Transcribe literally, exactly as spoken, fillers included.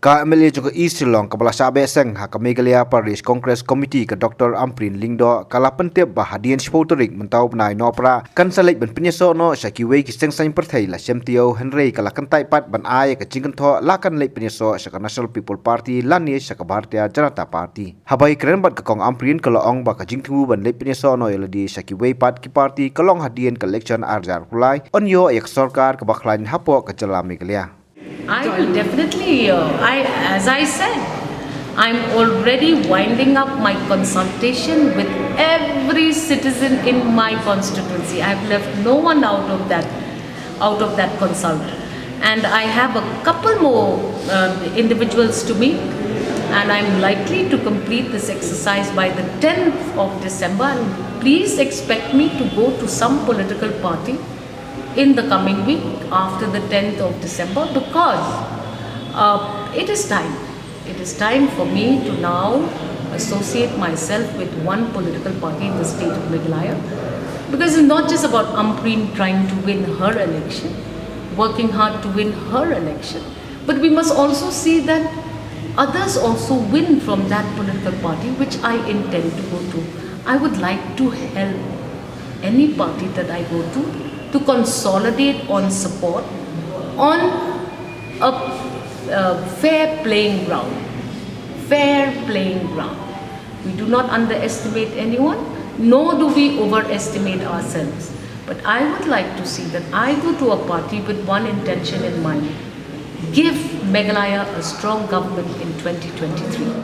Ka M L A jong ka East Shillong kaba la shah beh seng ha ka Meghalaya Pradesh Congress Committee, ka Doctor Ampareen Lyngdoh, ka la pyntip ba hadien shiphew tarik mynta u bnai Nohprah kan sa leit ban pynïasoh noh sha kiwei ki seng saiñ pyrthei la shem taïew, hynrei ka la kyntait pat ban ai ka jingkynthoh la kan leit pynïasoh sha ka National People Party lane sha ka Bharatiya Janata Party. Haba ïakren bad ka Kong Ampareen ka la ong ba ka jingthmu ban leit pynïasoh noh ïa lade sha kiwei pat ki party ka long hadien ka election ar hajar arphew lai, yn ïoh ïa ka sorkar kaba khlaiñ hapoh ka jylla Meghalaya. I will definitely, uh, I, as I said, I'm already winding up my consultation with every citizen in my constituency. I've left no one out of that, out of that consult. And I have a couple more uh, individuals to meet, and I'm likely to complete this exercise by the tenth of December. And please expect me to go to some political party in the coming week after the tenth of December, because uh, it is time. It is time for me to now associate myself with one political party in the state of Meghalaya, because it's not just about Ampareen trying to win her election, working hard to win her election, but we must also see that others also win from that political party which I intend to go to. I would like to help any party that I go to to consolidate on support on a, uh, fair playing ground. Fair playing ground. We do not underestimate anyone, nor do we overestimate ourselves. But I would like to see that I go to a party with one intention in mind: give Meghalaya a strong government in twenty twenty-three.